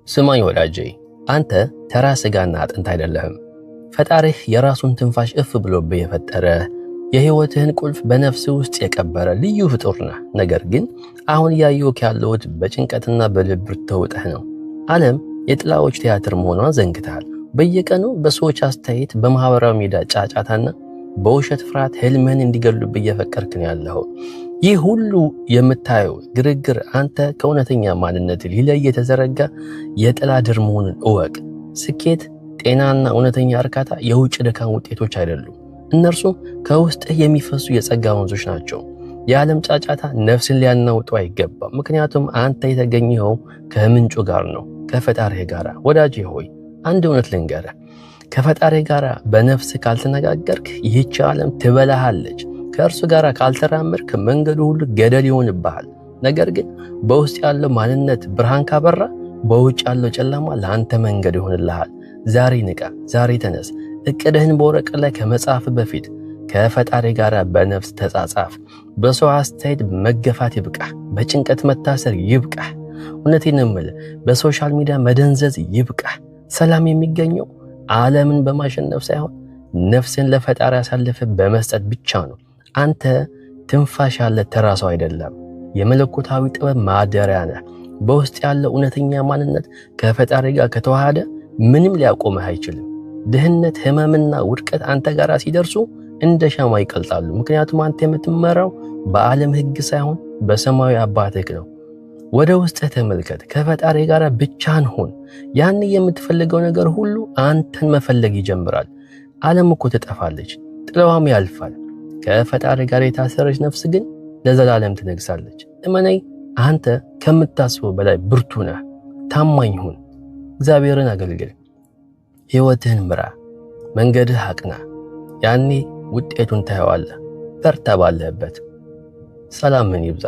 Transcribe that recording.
ስማኝ ወዳጄ፣ አንተ ተራ ስጋና አጥንት አይደለህም። ፈጣሪህ የራሱን ትንፋሽ እፍ ብሎብህ የፈጠረ፣ የሕይወትህን ቁልፍ በነፍስህ ውስጥ የቀበረ ልዩ ፍጡር ነህ። ነገር ግን አሁን እያየሁህ ያለሁት በጭንቀትና በድብርት ተውጠህ ነው። ዓለም የጥላዎች ቲያትር መሆኗን ዘንግተሃል። በየቀኑ በሰዎች አስተያየት፣ በማኅበራዊ ሚዲያ ጫጫታና በውሸት ፍርሃት ህልምህን እንዲገሉብህ እየፈቀድክ ነው ያለኸው። ይህ ሁሉ የምታየው ግርግር አንተ ከእውነተኛ ማንነት ሊለይ የተዘረጋ የጥላ ድር መሆኑን እወቅ። ስኬት፣ ጤናና እውነተኛ እርካታ የውጭ ድካም ውጤቶች አይደሉም። እነርሱ ከውስጥህ የሚፈሱ የጸጋ ወንዞች ናቸው። የዓለም ጫጫታ ነፍስን ሊያናውጠው አይገባም። ምክንያቱም አንተ የተገኘኸው ከምንጩ ጋር ነው፣ ከፈጣሪህ ጋር። ወዳጄ ሆይ፣ አንድ እውነት ልንገርህ። ከፈጣሪ ጋር በነፍስ ካልተነጋገርክ ይህች ዓለም ትበላሃለች። ከእርሱ ጋር ካልተራመድክ መንገዱ ሁሉ ገደል ይሆንብሃል። ነገር ግን በውስጥ ያለው ማንነት ብርሃን ካበራ በውጭ ያለው ጨለማ ለአንተ መንገድ ይሆንልሃል። ዛሬ ንቃ፣ ዛሬ ተነስ። እቅድህን በወረቀት ላይ ከመጻፍ በፊት ከፈጣሪ ጋር በነፍስ ተጻጻፍ። በሰው አስተያየት መገፋት ይብቃህ። በጭንቀት መታሰር ይብቃህ። እውነቴን ነው የምልህ፣ በ social media መደንዘዝ ይብቃህ። ሰላም የሚገኘው ዓለምን በማሸነፍ ሳይሆን ነፍስን ለፈጣሪ አሳልፈህ በመስጠት ብቻ ነው። አንተ ትንፋሽ ያለ ተራ ሰው አይደለም፣ የመለኮታዊ ጥበብ ማደሪያ ነህ። በውስጥ ያለው እውነተኛ ማንነት ከፈጣሪ ጋር ከተዋሃደ ምንም ሊያቆምህ አይችልም። ድህነት፣ ህመምና ውድቀት አንተ ጋር ሲደርሱ እንደ ሻማ ይቀልጣሉ። ምክንያቱም አንተ የምትመራው በዓለም ህግ ሳይሆን በሰማያዊ አባትህ ነው። ወደ ውስጥህ ተመልከት። ከፈጣሪ ጋር ብቻህን ሁን። ያን የምትፈልገው ነገር ሁሉ አንተን መፈለግ ይጀምራል። ዓለም እኮ ትጠፋለች፣ ጥለዋም ያልፋል። ከፈጣሪ ጋር የታሰረች ነፍስ ግን ለዘላለም ትነግሳለች። እመነኝ፣ አንተ ከምታስበው በላይ ብርቱ ነህ። ታማኝ ሁን። እግዚአብሔርን አገልግል። ሕይወትህን ምራ። መንገድህ አቅና። ያኔ ውጤቱን ታየዋለህ። በርታ ባለህበት። ሰላምን ይብዛ።